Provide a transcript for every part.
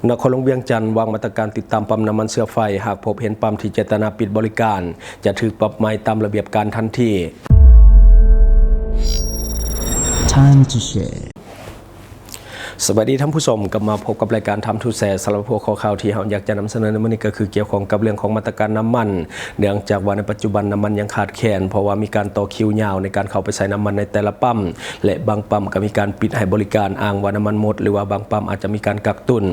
ນະຄອນຫຼວງວຽງຈັນວາງມາດຕະການຕິດຕາມປ້ຳນ້ຳມັນເຊື້ອໄຟ, ຫາກພົບເຫັນປ້ຳທີ່ເຈດຕະນາປິດບໍລິການ ຈະຖືກປັບໃໝຕາມລະບຽບການທັນທີ. Time to share. ສະບາຍດີທ່ານຜູ້ຊົມ, ກັບມາພົບກັບລາຍການ Time to Share. ສຳລັບຫົວຂໍ້ຂ່າວທີ່ເຮົາຢາກຈະນຳສະເໜີໃນມື້ນີ້ ກໍຄືກ່ຽວຂ້ອງກັບເລື່ອງຂອງມາດຕະການນ້ຳມັນ, ເນື່ອງຈາກວ່າໃນປັດຈຸບັນນ້ຳມັນຍັງຂາດແຄນ ເພາະວ່າມີການຕໍ່ຄິວຍາວໃນການເຂົ້າໄປໃສ່ນ້ຳມັນໃນແຕ່ລະປ້ຳ ແລະ ບາງປ້ຳກໍມີການປິດໃຫ້ບໍລິການ ອ້າງວ່ານ້ຳມັນໝົດ ຫຼືວ່າບາງປ້ຳອາດຈະມີການກັກຕຸນ.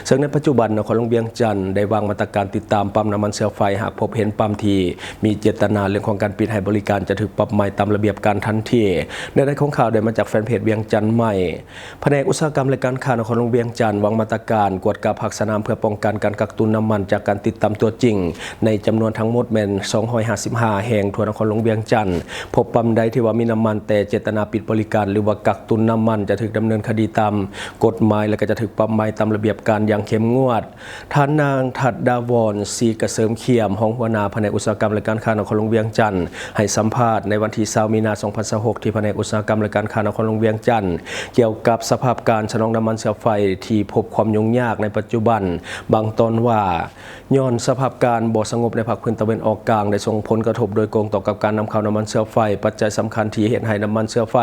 ເຊິ່ງໃນປັດຈຸບັນນະຄອນຫຼວງວຽງຈັນໄດ້ວາງມາດຕະການຕິດຕາມປ້ຳນ້ຳມັນເຊື້ອໄຟ, ຫາກພົບເຫັນປ້ຳທີ່ມີເຈດຕະນາເລື່ອງຂອງການປິດໃຫ້ບໍລິການ ຈະຖືກປັບໃໝຕາມລະບຽບການທັນທີ. ໃນລາຍຂອງຂ່າວໄດ້ມາຈາກແຟນເພຈວຽງຈັນໃໝ່. ພະແນກອຸດສາຫະກຳ ແລະ ການຄ້ານະຄອນຫຼວງວຽງຈັນວາງມາດຕະການກວດກາພາກສະໜາມ ເພື່ອປ້ອງກັນການກັກຕຸນນ້ຳມັນຈາກການຕິດຕາມຕົວຈິງ ໃນຈຳນວນທັງໝົດແມ່ນສອງຮ້ອຍຫ້າສິບຫ້າແຫ່ງທົ່ວນະຄອນຫຼວງວຽງຈັນ. ພົບປ້ຳໃດທີ່ວ່າມີນ້ຳມັນແຕ່ເຈດຕະນາປິດບໍລິການ ຫຼືວ່າກັກຕຸນນ້ຳມັນ ຈະຖືກດຳເນີນຄະດີຕາມກົດໝາຍ ແລະ ກໍຈະຖືກປັບໃໝຕາມລະບຽບການຢ່າງເຂັ້ມງວດ. ທ່ານນາງ ທັດດາວອນ ສີກະເສີມຂຽມ ຮອງຫົວໜ້າພະແນກອຸດສາຫະກຳ ແລະ ການຄ້ານະຄອນຫຼວງວຽງຈັນ ໃຫ້ສຳພາດໃນວັນທີຊາວ ມີນາ ສອງພັນຊາວຫົກ ທີ່ພະແນກອຸດສາຫະກຳ ແລະ ການຄ້ານະຄອນຫຼວງວຽງຈັນ ກ່ຽວກັບສະພາບການສະໜອງນ້ຳມັນເຊື້ອໄຟທີ່ພົບຄວາມຫຍຸ້ງຍາກໃນປັດຈຸບັນ, ບາງຕອນວ່າ ຍ້ອນສະພາບການບໍ່ສະຫງົບໃນພາກພື້ນຕາເວັນອອກກາງ ໄດ້ສົ່ງຜົນກະທົບໂດຍກົງຕໍ່ກັບການນຳເຂົ້ານ້ຳມັນເຊື້ອໄຟ. ປັດໄຈສຳຄັນທີ່ເຮັດໃຫ້ນ້ຳມັນເຊື້ອໄຟ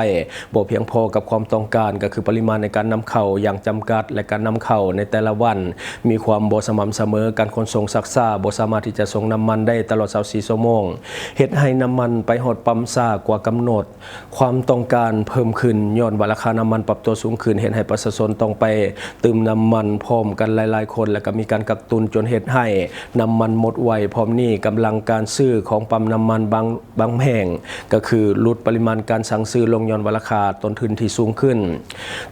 ບໍ່ພຽງພໍກັບຄວາມຕ້ອງການ ກໍຄືປະລິມານໃນການນຳເຂົ້າຢ່າງຈຳກັດ ແລະ ການນຳເຂົ້າໃນແຕ່ລະວັນມີຄວາມບໍ່ສະໝ່ຳສະເໝີ, ການຂົນສົ່ງຊັກຊ້າ, ບໍ່ສາມາດທີ່ຈະສົ່ງນ້ຳມັນໄດ້ຕະຫຼອດຊາວສີ່ຊົ່ວໂມງ, ເຮັດໃຫ້ນ້ຳມັນໄປຮອດປ້ຳຊ້າກວ່າກຳນົດ, ຄວາມຕ້ອງການເພີ່ມຂຶ້ນຍ້ອນວ່າລາຄານ້ຳມັນປັບຕົວສູງຂຶ້ນ, ເຮັດໃຫ້ປະຊາຊົນຕ້ອງໄປຕື່ມນ້ຳມັນພ້ອມກັນຫຼາຍໆຄົນ ແລະ ກໍມີການກັກຕຸນຈົນເຮັດໃຫ້ນ້ຳມັນໝົດໄວ. ພ້ອມນີ້ກຳລັງການຊື້ຂອງປ້ຳນ້ຳມັນບາງ ບາງແຫ່ງກໍຄືຫຼຸດປະລິມານການສັ່ງຊື້ລົງ ຍ້ອນວ່າລາຄາຕົ້ນທຶນທີ່ສູງຂຶ້ນ.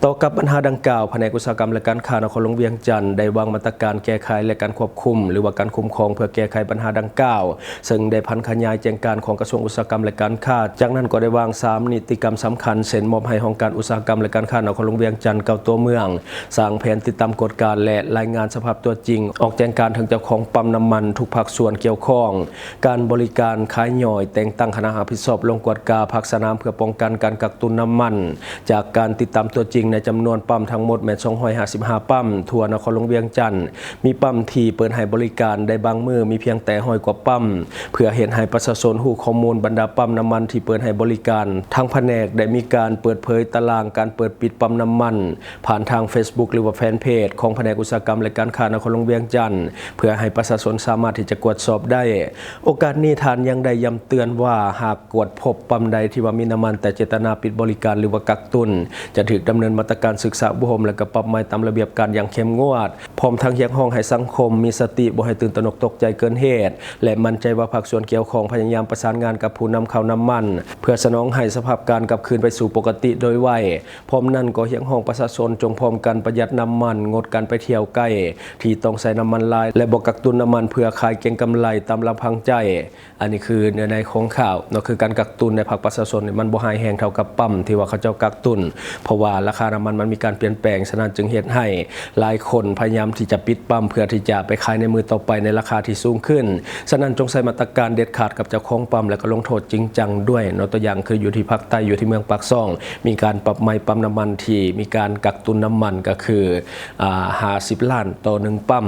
ຕໍ່ກັບບັນຫາດັ່ງກ່າວ, ພະແນກອຸດສາຫະກຳ ແລະ ການຄ້ານະຄອນຫຼວງວຽງຈັນ ໄດ້ວາງມາດຕະການແກ້ໄຂ ແລະ ການຄວບຄຸມ ຫຼືວ່າການຄຸ້ມຄອງ ເພື່ອແກ້ໄຂບັນຫາດັ່ງກ່າວ, ເຊິ່ງໄດ້ຜັນຂະຫຍາຍແຈ້ງການຂອງກະຊວງອຸດສາຫະກຳ ແລະ ການຄ້າ. ຈາກນັ້ນກໍໄດ້ວາງສາມນິຕິກຳສຳຄັນ ເຊັ່ນ ມອບໃຫ້ຫ້ອງການອຸດສາຫະກຳ ແລະ ການຄ້ານະຄອນຫຼວງວຽງຈັນ ເກົ້າຕົວເມືອງ ສ້າງແຜນຕິດຕາມກວດກາ ແລະ ລາຍງານສະພາບຕົວຈິງ, ອອກແຈ້ງການເຖິງເຈົ້າຂອງປ້ຳນ້ຳມັນທຸກພາກສ່ວນກ່ຽວຂ້ອງ, ການບໍລິການຂາຍຍ່ອຍ, ແຕ່ງຕັ້ງຄະນະຮັບຜິດຊອບລົງກວດກາພາກສະໜາມ ເພື່ອປ້ອງກັນການກັກຕຸນນ້ຳມັນ. ຈາກການຕິດຕາມຕົວຈິງໃນຈຳນວນປ້ຳທັງໝົດແມ່ນສອງຮ້ອຍຫ້າສິບຫ້າປ້ຳທົ່ວນະຄອນຫຼວງວຽງຈັນ, ມີປ້ຳທີ່ເປີດໃຫ້ບໍລິການໄດ້ບາງມື້ມີພຽງແຕ່ຮ້ອຍກວ່າປ້ຳ. ເພື່ອເຮັດໃຫ້ປະຊາຊົນຮູ້ຂໍ້ມູນບັນດາປ້ຳນ້ຳມັນທີ່ເປີດໃຫ້ບໍລິການ, ທາງພະແນກໄດ້ມີການເປີດເຜີຍຕາລາງການເປີດປິດປ້ຳນ້ຳມັນ ຜ່ານທາງເຟສບຸກ ຫຼືວ່າແຟນເພຈຂອງພະແນກອຸດສາຫະກຳ ແລະ ການຄ້ານະຄອນຫຼວງວຽງຈັນ ເພື່ອໃຫ້ປະຊາຊົນສາມາດທີ່ຈະກວດສອບໄດ້. ໂອກາດນີ້ທ່ານຍັງໄດ້ຢ້ຳເຕືອນວ່າ ຫາກກວດພົບປ້ຳໃດທີ່ວ່າມີນ້ຳມັນແຕ່ເຈດຕະນາປິດບໍລິການ ຫຼືວ່າກັກຕຸນ, ຈະຖືກດຳເນີນມາດຕະການສຶກສາອົບຮົມ ແລະ ກໍປັບໃໝຕາມລະບຽບການຢ່າງເຂັ້ມງວດ. ພ້ອມທັງຮຽກຮ້ອງໃຫ້ສັງຄົມມີສະຕິ, ບໍ່ໃຫ້ຕື່ນຕະໜົກຕົກໃຈເກີນເຫດ ແລະ ໝັ້ນໃຈວ່າພາກສ່ວນກ່ຽວຂ້ອງພະຍາຍາມປະສານງານກັບຜູ້ນຳເຂົ້ານ້ຳມັນ ເພື່ອສະໜອງໃຫ້ສະພາບການກັບຄືນໄປສູ່ປົກກະຕິໂດຍໄວ. ພ້ອມນັ້ນກໍຮຽກຮ້ອງປະຊາຊົນຈົ່ງພ້ອມກັນປະຢັດນ້ຳມັນ, ງົດການໄປທ່ຽວໃກ້ທີ່ຕ້ອງໃຊ້ນ້ຳມັນຫຼາຍ ແລະ ບໍ່ກັກຕຸນນ້ຳມັນເພື່ອຂາຍເກັງກຳໄລຕາມລຳພັງໃຈ. ອັນນີ້ຄືເນື້ອໃນຂອງຂ່າວເນາະ, ຄືການກັກຕຸນໃນພາກປະຊາຊົນນີ້ ມັນບໍ່ຮ້າຍແຮງເທົ່າກັບປ້ຳທີ່ວ່າເຂົາເຈົ້າກັກຕຸນ, ເພາະວ່າລາຄານ້ຳມັນມັນມີການປ່ຽນແປງ, ສະນັ້ນຈຶ່ງເຮັດໃຫ້ຫຼາຍຄົນພະຍາຍາມທີ່ຈະປິດປ້ຳ ເພື່ອທີ່ຈະໄປຂາຍໃນມື້ຕໍ່ໄປໃນລາຄາທີ່ສູງຂຶ້ນ. ສະນັ້ນຈົ່ງໃຊ້ມາດຕະການເດັດຂາດກັບເຈົ້າຂອງປ້ຳ ແລະ ກໍລົງໂທດຈິງຈັງດ້ວຍເນາະ. ຕົວຢ່າງຄືຢູ່ທີ່ພາກໃຕ້, ຢູ່ທີ່ເມືອງປາກຊ່ອງ ມີການປັບໃໝປ້ຳນ້ຳມັນທີ່ມີການກັກຕຸນນ້ຳມັນ ກໍຄື ອາ ຫ້າສິບລ້ານຕໍ່ໜຶ່ງປ້ຳ.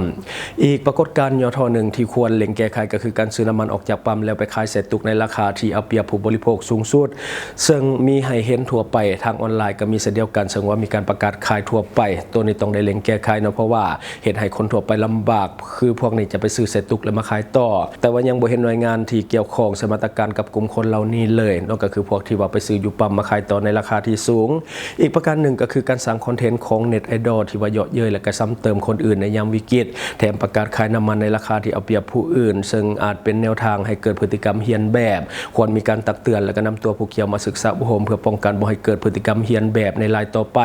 ອີກປາກົດການຫຍໍ້ທໍ້ໜຶ່ງທີ່ຄວນເລັ່ງແກ້ໄຂ ກໍຄືການຊື້ນ້ຳມັນອອກຈາກປ້ຳແລ້ວໄປຂາຍໃສ່ຕຸກໃນລາຄາທີ່ເອົາປຽບຜູ້ບໍລິໂພກສູງສຸດ, ເຊິ່ງມີໃຫ້ເຫັນທົ່ວໄປ, ທາງອອນລາຍກໍມີເຊັ່ນດຽວກັນ, ເຊິ່ງວ່າມີການປະກາດຂາຍທົ່ວໄປ. ໂຕນີ້ຕ້ອງໄດ້ເລັ່ງແກ້ໄຂເນາະ, ເພາະວ່າເຮັດໃຫ້ຄົນທົ່ວໄປລຳບາກ, ຄືພວກນີ້ຈະໄປຊື້ໃສ່ຕຸກແລ້ວມາຂາຍຕໍ່. ແຕ່ວ່າຍັງບໍ່ເຫັນໜ່ວຍງານທີ່ກ່ຽວຂ້ອງໃສ່ມາດຕະການກັບກຸ່ມຄົນເຫຼົ່ານີ້ເລີຍເນາະ, ກໍຄືພວກທີ່ວ່າໄປຊື້ຢູ່ປ້ຳມາຂາຍຕໍ່ໃນລາຄາທີ່ສູງ. ອີກປະການໜຶ່ງກໍຄືການສ້າງຄອນເທັນຂອງເນັດໄອດອລທີ່ວ່າເຍາະເຍີ້ຍ ແລະ ກະຊ້ຳເຕີມຄົນອື່ນໃນຍາມວິກິດ, ແຖມປະກາດຂາຍນ້ຳມັນໃນລາຄາທີ່ເອົາປຽບຜູ້ອື່ນ, ເຊິ່ງອາດເປັນແນວທາງໃຫ້ເກີດພຶດຕິກຳຮຽນແບບ. ຄວນມີການຕັກເຕືອນ ແລະ ກະນຳຕົວຜູ້ກ່ຽວມາສຶກສາອົບຮົມ ເພື່ອປ້ອງກັນບໍ່ໃຫ້ເກີດພຶດຕິກຳຮຽນແບບໃນລາຍຕໍ່ໄປ.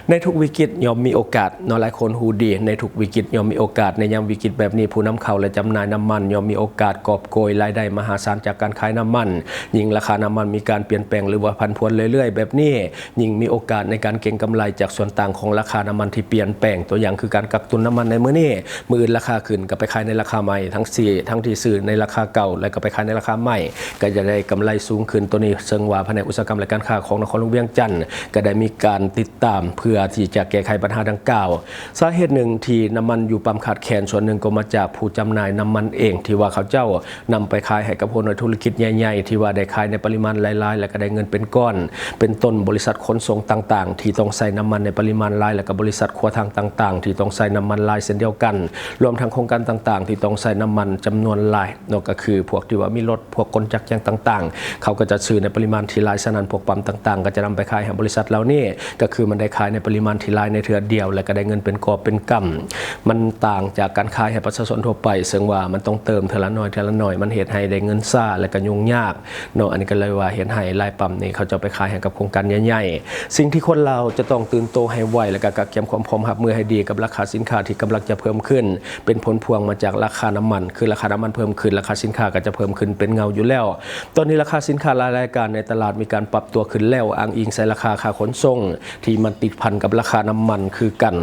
ໃນທຸກວິກິດຍ່ອມມີໂອກາດເນາະ, ຫຼາຍຄົນຮູ້ດີ, ໃນທຸກວິກິດຍ່ອມມີໂອກາດ. ໃນຍາມວິກິດແບບນີ້, ຜູ້ນຳເຂົ້າ ແລະ ຈຳໜ່າຍນ້ຳມັນຍ່ອມມີໂອກາດກອບໂກຍລາຍໄດ້ມະຫາສານຈາກການຂາຍນ້ຳມັນ. ຍິ່ງລາຄານ້ຳມັນມີການປ່ຽນແປງ ຫຼືວ່າຜັນຜວນເລື້ອຍໆແບບນີ້, ຍິ່ງມີໂອກາດໃນການເກັງກຳໄລຈາກ ສ່ວນຕ່າງຂອງລາຄານ້ຳມັນທີ່ປ່ຽນແປງ, ຕົວຢ່າງຄືການກັກຕຸນນ້ຳມັນໃນມື້ນີ້, ມື້ອື່ນລາຄາຂຶ້ນກໍໄປຂາຍໃນລາຄາໃໝ່, ທັງທີ່ ທັງທີ່ຊື້ໃນລາຄາເກົ່າ ແລ້ວກໍໄປຂາຍໃນລາຄາໃໝ່, ກໍຈະໄດ້ກຳໄລສູງຂຶ້ນ. ຕົວນີ້ເຊິ່ງວ່າພະແນກອຸດສາຫະກຳ ແລະ ການຄ້າຂອງນະຄອນຫຼວງວຽງຈັນ ກໍໄດ້ມີການຕິດຕາມເພື່ອທີ່ຈະແກ້ໄຂບັນຫາດັ່ງກ່າວ. ສາເຫດໜຶ່ງທີ່ນ້ຳມັນຢູ່ປ້ຳຂາດແຄນ ສ່ວນໜຶ່ງກໍມາຈາກຜູ້ຈຳໜ່າຍນ້ຳມັນເອງ ທີ່ວ່າເຂົາເຈົ້າ ນຳໄປຂາຍໃຫ້ກັບຫົວໜ່ວຍທຸລະກິດໃຫຍ່ໆ ທີ່ວ່າໄດ້ຂາຍໃນປະລິມານຫຼາຍໆ ແລ້ວກໍໄດ້ເງິນເປັນກ້ອນ ເປັນຕົ້ນບໍລິສັດຂົນສົ່ງຕ່າງໆ ທີ່ຕ້ອງໃຊ້ນ້ຳມັນໃນປະລິມານຫຼາຍ ແລ້ວກໍບໍລິສັດຂົວທາງຕ່າງໆ ທີ່ຕ້ອງໃຊ້ນ້ຳມັນຫຼາຍເຊັ່ນດຽວກັນ, ລວມທັງໂຄງການຕ່າງໆ ທີ່ຕ້ອງໃຊ້ນ້ຳມັນຈຳນວນຫຼາຍເນາະ, ກໍຄືພວກທີ່ວ່າມີລົດ, ພວກກົນຈັກຫຍັງຕ່າງໆ ເຂົາກໍຈະຊື້ໃນປະລິມານທີ່ຫຼາຍ. ສະນັ້ນ ພວກປ້ຳຕ່າງໆ ກໍຈະນຳໄປຂາຍໃຫ້ບໍລິສັດເຫຼົ່ານີ້, ກໍຄືມັນໄດ້ຂາຍໃນປະລິມານທີ່ຫຼາຍໃນເທື່ອດຽວ ແລ້ວກໍໄດ້ເງິນເປັນກອບເປັນກຳ. ມັນຕ່າງຈາກການຂາຍໃຫ້ປະຊາຊົນທົ່ວໄປ ເຊິ່ງວ່າມັນຕ້ອງເຕີມເທື່ອລະໜ້ອຍເທື່ອລະໜ້ອຍ, ມັນເຮັດໃຫ້ໄດ້ເງິນຊ້າ ແລະກະຫຍຸ້ງຍາກເນາະ. ອັນນີ້ກໍເລີຍວ່າເຮັດໃຫ້ຫຼາຍປ້ຳນີ້ເຂົາເຈົ້າໄປຂາຍໃຫ້ກັບໂຄງການໃຫຍ່ໆ. ສິ່ງທີ່ຄົນລາວຈະຕ້ອງຕື່ນໂຕໃຫ້ໄວ ແລະກະກະກຽມຄວາມພ້ອມຮັບມືໃຫ້ດີກັບລາຄາສິນຄ້າທີ່ກຳລັງຈະເພີ່ມຂຶ້ນ ເປັນຜົນພວງມາຈາກລາຄານ້ຳມັນ, ຄືລາຄານ້ຳມັນເພີ່ມຂຶ້ນ, ລາຄາສິນຄ້າກໍຈະເພີ່ມຂຶ້ນເປັນເຫງົາຢູ່ແລ້ວ. ຕອນນີ້ລາຄາສິນຄ້າຫຼາຍລາຍການໃນຕະຫຼາດມີການປັບຕົວຂຶ້ນແລ້ວ, ອ້າງອີງໃສ່ລາຄາຄ່າຂົນສົ່ງ ທີ່ມັນຕິດພັນກັບລາຄານ້ຳມັນຄືກັນ.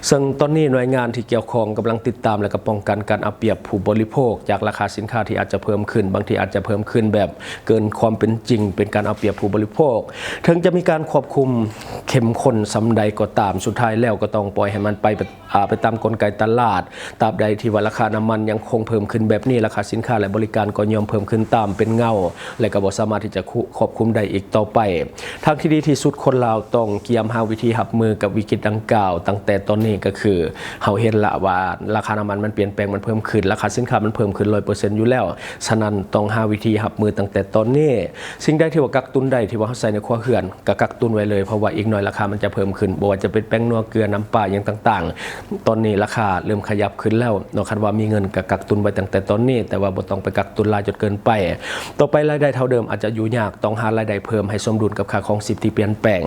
ເຊິ່ງຕອນນີ້ໜ່ວຍງານທີ່ກ່ຽວຂ້ອງກຳລັງຕິດຕາມ ແລະ ກໍປ້ອງກັນການເອົາປຽບຜູ້ບໍລິໂພກຈາກລາຄາສິນຄ້າທີ່ອາດຈະເພີ່ມຂຶ້ນ, ບາງທີອາດຈະເພີ່ມຂຶ້ນແບບເກີນຄວາມເປັນຈິງ, ເປັນການເອົາປຽບຜູ້ບໍລິໂພກ. ເຖິງຈະມີການຄວບຄຸມເຂັ້ມຂົ້ນສ່ຳໃດກໍຕາມ, ສຸດທ້າຍແລ້ວກໍຕ້ອງປ່ອຍໃຫ້ມັນໄປ ອາ ໄປຕາມກົນໄກຕະຫຼາດ. ຕາບໃດທີ່ວ່າລາຄານ້ຳມັນຍັງຄົງເພີ່ມຂຶ້ນແບບນີ້, ລາຄາສິນຄ້າ ແລະ ບໍລິການກໍຍ່ອມເພີ່ມຂຶ້ນຕາມເປັນເຫງົາ ແລະ ກໍບໍ່ສາມາດທີ່ຈະຄວບຄຸມໄດ້ອີກຕໍ່ໄປ. ທາງທີ່ດີທີ່ສຸດ, ຄົນລາວຕ້ອງກຽມຫາວິທີຮັບມືກັບວິກິດດັ່ງກ່າວຕັ້ງແຕ່ຕອນນີ້, ກໍຄືເຮົາເຫັນລະວ່າລາຄານ້ຳມັນມັນປ່ຽນແປງ, ມັນເພີ່ມຂຶ້ນ, ລາຄາສິນຄ້າມັນເພີ່ມຂຶ້ນຮ້ອຍເປີເຊັນຢູ່ແລ້ວ. ສະນັ້ນ, ຕ້ອງຫາວິທີຮັບມືຕັ້ງແຕ່ຕອນນີ້. ສິ່ງໃດທີ່ວ່າກັກຕຸນໄດ້, ທີ່ວ່າເຮົາໃສ່ໃນຄົວເຮືອນ, ກໍກັກຕຸນໄວ້ເລີຍ, ເພາະວ່າອີກໜ້ອຍລາຄາມັນຈະເພີ່ມຂຶ້ນ, ບໍ່ວ່າຈະເປັນແປ້ງນົວ, ເກືອ, ນ້ຳປາ ຫຍັງຕ່າງໆ. ຕອນນີ້ລາຄາເລີ່ມຂະຫຍັບຂຶ້ນແລ້ວເນາະ, ຄັນວ່າມີເງິນກໍກັກຕຸນໄວ້ຕັ້ງແຕ່ຕອນນີ້, ແຕ່ວ່າບໍ່ຕ້ອງໄປກັກຕຸນຫຼາຍຈົນເກີນໄປ. ຕໍ່ໄປລາຍໄດ້ເທົ່າເດີມອາດຈະຢູ່ຍາກ, ຕ້ອງຫາລາຍໄດ້ເພີ່ມໃຫ້ສົມດຸນກັບຄ່າຄອງຊີບທີ່ປ່ຽນແປງ.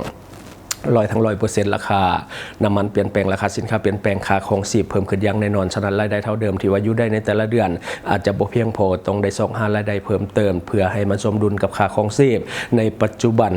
ຮ້ອຍທັງຮ້ອຍເປີເຊັນ ລາຄານ້ຳມັນປ່ຽນແປງ, ລາຄາສິນຄ້າປ່ຽນແປງ, ຄ່າຄອງຊີບເພີ່ມຂຶ້ນຢ່າງແນ່ນອນ. ສະນັ້ນ, ລາຍໄດ້ເທົ່າເດີມທີ່ວ່າຢູ່ໄດ້ໃນແຕ່ລະເດືອນ ອາດຈະບໍ່ພຽງພໍ, ຕ້ອງໄດ້ຊອກຫາລາຍໄດ້ເພີ່ມເຕີມ ເພື່ອໃຫ້ມັນສົມດຸນກັບຄ່າຄອງຊີບໃນປັດຈຸບັນ.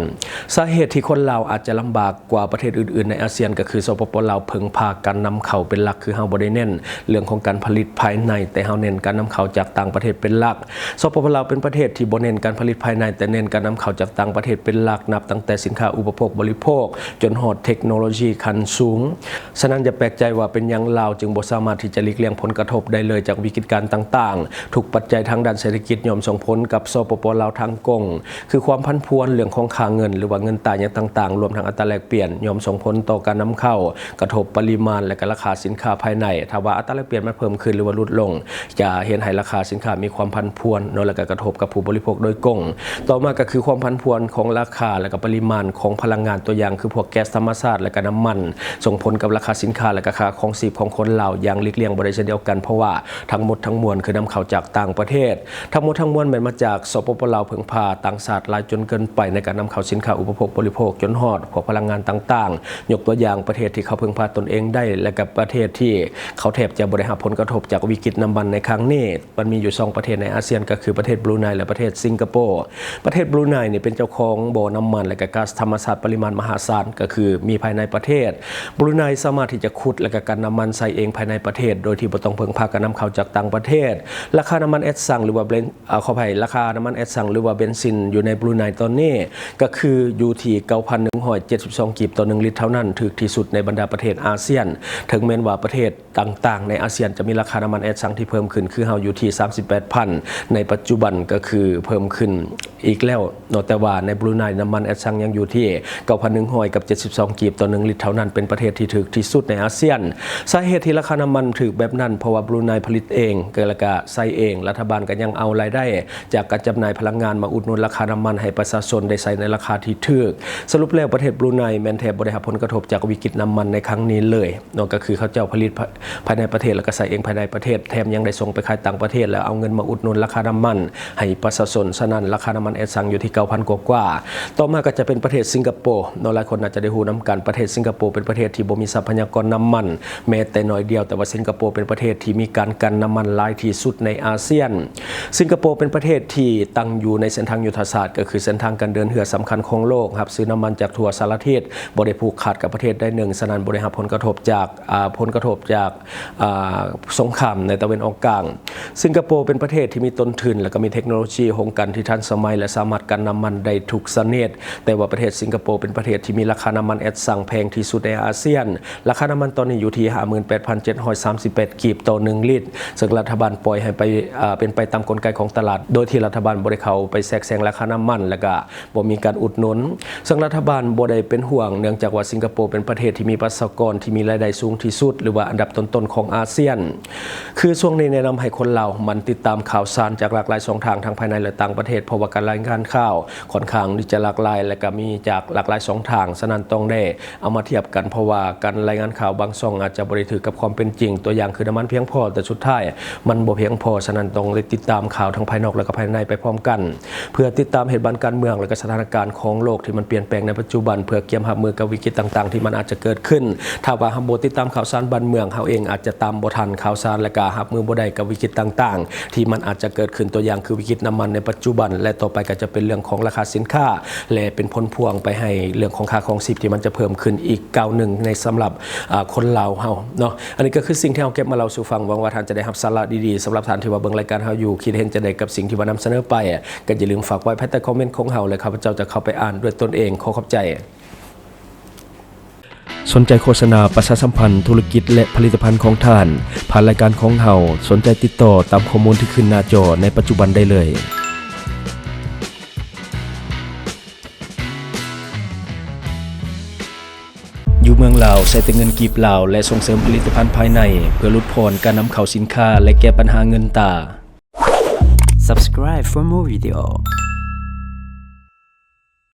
ສາເຫດທີ່ຄົນລາວອາດຈະລຳບາກ ກວ່າປະເທດອື່ນໆໃນອາຊຽນ ກໍຄື ສປປ ລາວ ເພິ່ງພາການນຳເຂົ້າເປັນຫຼັກ, ຄືເຮົາບໍ່ໄດ້ເນັ້ນເລື່ອງຂອງການຜະລິດພາຍໃນ, ແຕ່ເຮົາເນັ້ນການນຳເຂົ້າຈາກຕ່າງປະເທດເປັນຫຼັກ. ສປປ ລາວ ເປັນປະເທດທີ່ບໍ່ເນັ້ນການຜະລິດພາຍໃນ, ແຕ່ເນັ້ນການນຳເຂົ້າຈາກຕ່າງປະເທດເປັນຫຼັກ, ນັບຕັ້ງແຕ່ສິນຄ້າອຸປະໂພກບໍລິໂພກ ຈົນຮອດເທັກໂນໂລຢີຂັ້ນສູງ. ສະນັ້ນ, ຢ່າແປກໃຈວ່າເປັນຫຍັງລາວຈຶ່ງບໍ່ສາມາດທີ່ຈະຫຼີກລ່ຽງຜົນກະທົບໄດ້ເລີຍຈາກວິກິດການຕ່າງໆ. ທຸກປັດໄຈທາງດ້ານເສດຖະກິດຍ່ອມສົ່ງຜົນກັບ ສປປ ລາວ ທາງກົງ. ຄືຄວາມຜັນຜວນເລື່ອງຂອງຄ່າເງິນ ຫຼືວ່າເງິນຕາຫຍັງຕ່າງໆ, ລວມທັງອັດຕາແລກປ່ຽນ ຍ່ອມສົ່ງຜົນຕໍ່ການນຳເຂົ້າ, ກະທົບປະລິມານ ແລະ ກະລາຄາສິນຄ້າພາຍໃນ. ຖ້າວ່າອັດຕາແລກປ່ຽນມັນເພີ່ມຂຶ້ນ ຫຼືວ່າຫຼຸດລົງ, ຈະເຮັດໃຫ້ລາຄາສິນຄ້າມີຄວາມຜັນຜວນເນາະ, ແລະ ກະກະທົບກັບຜູ້ບໍລິໂພກໂດຍກົງ. ຕໍ່ມາກໍຄືຄວາມຜັນຜວນຂອງລາຄາ ແລະ ກະປະລິມານຂອງພະລັງງານ, ຕົວຢ່າງຄືພວກແກັສທຳມະຊາດ ແລະ ກະນ້ຳມັນ, ສົ່ງຜົນກັບລາຄາສິນຄ້າ ແລະ ກະຄ່າຄອງຊີບຂອງຄົນລາວຢ່າງຫຼີກລ່ຽງບໍ່ໄດ້ເຊັ່ນດຽວກັນ, ເພາະວ່າທັງໝົດທັງມວນຄືນຳເຂົ້າຈາກຕ່າງປະເທດ. ທັງໝົດທັງມວນແມ່ນມາຈາກ ສປປ ລາວ ເພິ່ງພາຕ່າງຊາດຫຼາຍຈົນເກີນໄປໃນການນຳເຂົ້າສິນຄ້າອຸປະໂພກບໍລິໂພກ ຈົນຮອດພວກພະລັງງານຕ່າງໆ. ຍົກຕົວຢ່າງປະເທດທີ່ເຂົາເພິ່ງພາຕົນເອງໄດ້ ແລະ ກະປະເທດທີ່ເຂົາແທບຈະບໍ່ໄດ້ຮັບຜົນກະທົບຈາກວິກິດນ້ຳມັນໃນຄັ້ງນີ້, ມັນມີຢູ່ສອງປະເທດໃນອາຊຽນ ກໍຄືປະເທດບຣູໄນ ແລະ ປະເທດສິງກະໂປ. ປະເທດບຣູໄນນີ້ເປັນເຈົ້າຂອງບໍ່ນ້ຳມັນ ແລະ ກະກາສທຳມະຊາດປະລິມານມະຫາສານ, ກໍຄືມີພາຍໃນປະເທດ. ບຣູໄນສາມາດທີ່ຈະຂຸດ ແລະ ກະກັ່ນນ້ຳມັນໃຊ້ເອງພາຍໃນປະເທດ ໂດຍທີ່ບໍ່ຕ້ອງເພິ່ງພາການນຳເຂົ້າຈາກຕ່າງປະເທດ. ລາຄານ້ຳມັນແອັດຊັງ ຫຼືວ່າເບນ ອາ ຂໍອະໄພ, ລາຄານ້ຳມັນແອັດຊັງ ຫຼືວ່າເບນຊິນ ຢູ່ໃນບຣູໄນຕອນນີ້ ກໍຄືຢູ່ທີ່ເກົ້າພັນໜຶ່ງຮ້ອຍເຈັດສິບສອງກີບຕໍ່ໜຶ່ງລິດເທົ່ານັ້ນ, ຖືກທີ່ສຸດໃນບັນດາປະເທດອາຊຽນ. ເຖິງແມ່ນວ່າປະເທດຕ່າງໆໃນອາຊຽນຈະມີລາຄານ້ຳມັນແອັດຊັງທີ່ເພີ່ມຂຶ້ນ ຄືເຮົາຢູ່ທີ່ສາມສິບແປດພັນໃນປັດຈຸບັນ, ກໍຄືເພີ່ມຂຶ້ນອີກແລ້ວເນາະ, ແຕ່ວ່າໃນບຣູໄນ ນ້ຳມັນແອັດຊັງຍັງຢູ່ທີ່ເກົ້າພັນໜຶ່ງຮ້ອຍກັບເຈັດສິບສອງກີບຕໍ່ໜຶ່ງລິດເທົ່ານັ້ນ, ເປັນປະເທດທີ່ຖືກທີ່ສຸດໃນອາຊຽນ. ສາເຫດທີ່ລາຄານ້ຳມັນຖືກແບບນັ້ນ ເພາະວ່າບຣູໄນຜະລິດເອງ ແລະ ກະໃຊ້ເອງ, ລັດຖະບານກະຍັງເອົາລາຍໄດ້ ຈາກການຈຳໜ່າຍພະລັງງານມາອຸດໜູນລາຄານ້ຳມັນໃຫ້ປະຊາຊົນໄດ້ໃຊ້ໃນລາຄາທີ່ຖືກ. ສະຫຼຸບແລ້ວ, ປະເທດບຣູໄນແມ່ນແທບບໍ່ໄດ້ຮັບຜົນກະທົບຈາກວິກິດນ້ຳມັນໃນຄັ້ງນີ້ເລີຍເນາະ, ກໍຄືເຂົາເຈົ້າຜະລິດພາຍໃນປະເທດ ແລ້ວກໍໃຊ້ເອງພາຍໃນປະເທດ, ແຖມຍັງໄດ້ສົ່ງໄປຂາຍຕ່າງປະເທດ ແລ້ວເອົາເງິນມາອຸດໜູນລາຄານ້ຳມັນໃຫ້ປະຊາຊົນ. ສະນັ້ນ, ລາຄານ້ຳມັນແອັດຊັງຢູ່ທີ່ເກົ້າພັນກວ່າໆ. ຕໍ່ມາກໍຈະເປັນປະເທດສິງກະໂປເນາະ, ຫຼາຍຄົນອາດ ຈະໄດ້ຮູ້ນຳກັນ, ປະເທດສິງກະໂປເປັນປະເທດທີ່ບໍ່ມີຊັບພະຍາກອນນ້ຳມັນແມ້ແຕ່ໜ້ອຍດຽວ, ແຕ່ວ່າສິງກະໂປເປັນປະເທດທີ່ມີການກັ່ນນ້ຳມັນຫຼາຍທີ່ສຸດໃນອາຊຽນ. ສິງກະໂປເປັນປະເທດທີ່ຕັ້ງຢູ່ໃນເສັ້ນທາງຍຸດທະສາດ, ກໍຄືເສັ້ນທາງການເດີນເຮືອສຳຄັນຂອງໂລກ, ຮັບຊື້ນ້ຳມັນຈາກທົ່ວສາລະທິດ, ບໍ່ໄດ້ຜູກຂາດກັບປະເທດໃດໜຶ່ງ, ສະນັ້ນບໍ່ໄດ້ຮັບຜົນກະທົບຈາກ, ອາ, ຜົນກະທົບຈາກ, ອາ, ສົງຄາມໃນຕາເວັນອອກກາງ. ສິງກະໂປເປັນປະເທດທີ່ມີຕົ້ນທຶນ ແລະ ກໍມີເທັກໂນໂລຊີໂຮງກັ່ນທີ່ທັນສະໄໝ ແລະ ສາມາດກັ່ນນ້ຳມັນໄດ້ທຸກຊະນິດ, ແຕ່ວ່າປະເທດສິງກະໂປເປັນປະເທດທີ່ມີລາຄານ້ຳມັນແອັດຊັງແພງທີ່ສຸດໃນອາຊຽນ. ລາຄານ້ຳມັນຕອນນີ້ຢູ່ທີ່ຫ້າໝື່ນແປດພັນເຈັດຮ້ອຍສາມສິບແປດກີບຕໍ່ໜຶ່ງລິດ, ເຊິ່ງລັດຖະບານປ່ອຍໃຫ້ໄປ, ເອີ, ເປັນໄປຕາມກົນໄກຂອງຕະຫຼາດ, ໂດຍທີ່ລັດຖະບານບໍ່ໄດ້ເຂົ້າໄປແຊກແຊງລາຄານ້ຳມັນ ແລະ ກໍ ບໍ່ມີການອຸດໜູນ, ເຊິ່ງລັດຖະບານບໍ່ໄດ້ເປັນຫ່ວງ, ເນື່ອງຈາກວ່າສິງກະໂປເປັນປະເທດທີ່ມີປະຊາກອນທີ່ມີລາຍໄດ້ສູງທີ່ສຸດ ຫຼືວ່າອັນດັບຕົ້ນໆຂອງອາຊຽນ. ຄືຊ່ວງນີ້ແນະນຳໃຫ້ຄົນລາວໝັ່ນຕິດຕາມຂ່າວສານຈາກຫຼາກຫຼາຍຊ່ອງທາງທັງພາຍໃນ ແລະ ຕ່າງປະເທດ, ເພາະວ່າການລາຍງານຂ່າວຂ້ອນຂ້າງທີ່ຈະຫຼາກຫຼາຍ ແລະ ກໍມີຈາກຫຼາກຫຼາຍຊ່ອງທາງ, ສະນັ້ນຕ້ອງໄດ້ ເອົາມາທຽບກັນ, ເພາະວ່າການລາຍງານຂ່າວບາງຊ່ອງອາດຈະບໍ່ໄດ້ຖືກກັບຄວາມເປັນຈິງ, ຕົວຢ່າງຄືນ້ຳມັນພຽງພໍ ແຕ່ສຸດທ້າຍມັນບໍ່ພຽງພໍ, ສະນັ້ນຕ້ອງໄດ້ຕິດຕາມຂ່າວທັງພາຍນອກ ແລະ ກໍພາຍໃນໄປພ້ອມກັນ, ເພື່ອຕິດຕາມເຫດການການເມືອງ ແລະ ກໍສະຖານະການຂອງໂລກທີ່ມັນປ່ຽນແປງໃນປັດຈຸບັນ, ເພື່ອກຽມຮັບມືກັບວິກິດຕ່າງໆທີ່ມັນອາດຈະເກີດຂຶ້ນ. ຖ້າວ່າເຮົາບໍ່ຕິດຕາມຂ່າວສານບ້ານເມືອງ, ເຮົາເອງອາດຈະຕາມບໍ່ທັນຂ່າວສານ ແລະ ກໍຮັບມືບໍ່ໄດ້ກັບວິກິດຕ່າງໆທີ່ມັນອາດຈະເກີດຂຶ້ນ, ຕົວຢ່າງຄືວິກິດນ້ຳມັນໃນປັດຈຸບັນ ແລະ ຕໍ່ໄປກໍຈະເປັນເລື່ອງຂອງລາຄາສິນຄ້າ ແລະ ເປັນຜົນພວງໄປໃຫ້ເລື່ອງຂອງຄ່າຄອງຊີບທີ່ມັນຈະເພີ່ມຂຶ້ນອີກກ້າວໜຶ່ງໃນສຳລັບ ອາ ຄົນລາວເຮົາເນາະ. ອັນນີ້ກໍຄືສິ່ງທີ່ເຮົາເກັບມາເລົ່າສູ່ຟັງ. ຫວັງວ່າທ່ານຈະໄດ້ຮັບສາລະດີໆ. ສຳລັບທ່ານທີ່ວ່າເບິ່ງລາຍການເຮົາຢູ່, ຄິດເຫັນຈັ່ງໃດກັບສິ່ງທີ່ວ່ານຳສະເໜີໄປ, ກໍຢ່າລືມຝາກໄວ້ພາຍໃຕ້ຄອມເມັນຂອງເຮົາ ແລະ ຂ້າພະເຈົ້າຈະເຂົ້າໄປອ່ານດ້ວຍຕົນເອງ. ຂໍຂອບໃຈ. ສົນໃຈໂຄສະນາປະຊາສຳພັນທຸລະກິດ ແລະ ຜະລິດຕະພັນຂອງທ່ານ ຜ່ານລາຍການຂອງເຮົາ, ສົນໃຈຕິດຕໍ່ຕາມຂໍ້ມູນທີ່ຂຶ້ນໜ້າຈໍໃນປັດຈຸບັນໄດ້ເລີຍ. ຢູ່ເມືອງລາວ ໃຊ້ແຕ່ເງິນກີບລາວ ແລະ ສົ່ງເສີມຜະລິດຕະພັນພາຍໃນ ເພື່ອຫຼຸດຜ່ອນການນຳເຂົ້າສິນຄ້າ ແລະ ແກ້ບັນຫາເງິນຕາ. Subscribe for more video.